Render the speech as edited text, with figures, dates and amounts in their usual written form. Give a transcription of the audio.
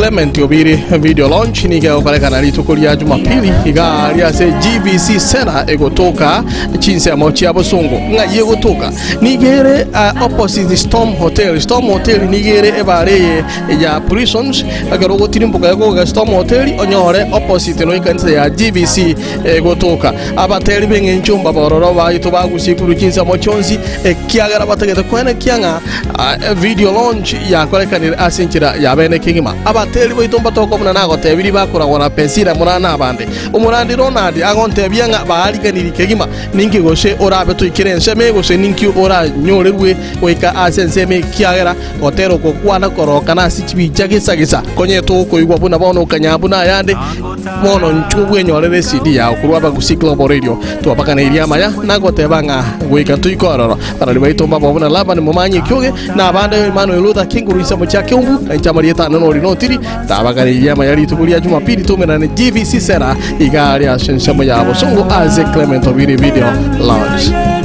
Clement Obiri Video Launch nigo egokorekana rituko ria Jumapili iga aria ase GVC Center egotoka chinsemo chia Bosongo. Ng'ai egotoka? Nigo ere opposite Storm Hotel. Storm Hotel nigo ere ebara eye ya Prisons. Ekero ogotirimboka goika Storm Hotel onyore opposite no ekanisa ya GVC egotoka. Abateri b'eng'encho mbabororo baito bagusie korwa chinsemo chionsi ekiagera batagete koenekia ng'a video launch yakorekanire ase enchera ya bene kegima. Abateri baito mbatoka buna nagotebirie bakoragwa na Pesira muna nabande. Omorandi Ronald agontebia ng'a baariganirie kegima. Ninki gose orabe toikere ensemo eye gose ninki oranyorerwe goika ase ensemo eye ekiagera gotera oko kwane korokana ase chibicha gesa gesa konye tokoigwa buna bono okanyambu na ayande bono inchuo bwenyorere ecd yao korwa Abagusii Global Radio twabaganeirie amaya nagoteba ng'a goika ntoike ororo barori baito mbabo buna Laban momanyi ekioge na abande Emmanuel Luther King korwa ensemo chia Keumbu na inche amarieta ane nori notiri Tabaganeirie amaya rituko ria Jumapili toumerane GVC Sera iga aria ase ensemo ya bosongo ase Clement Obiri Video Lounge.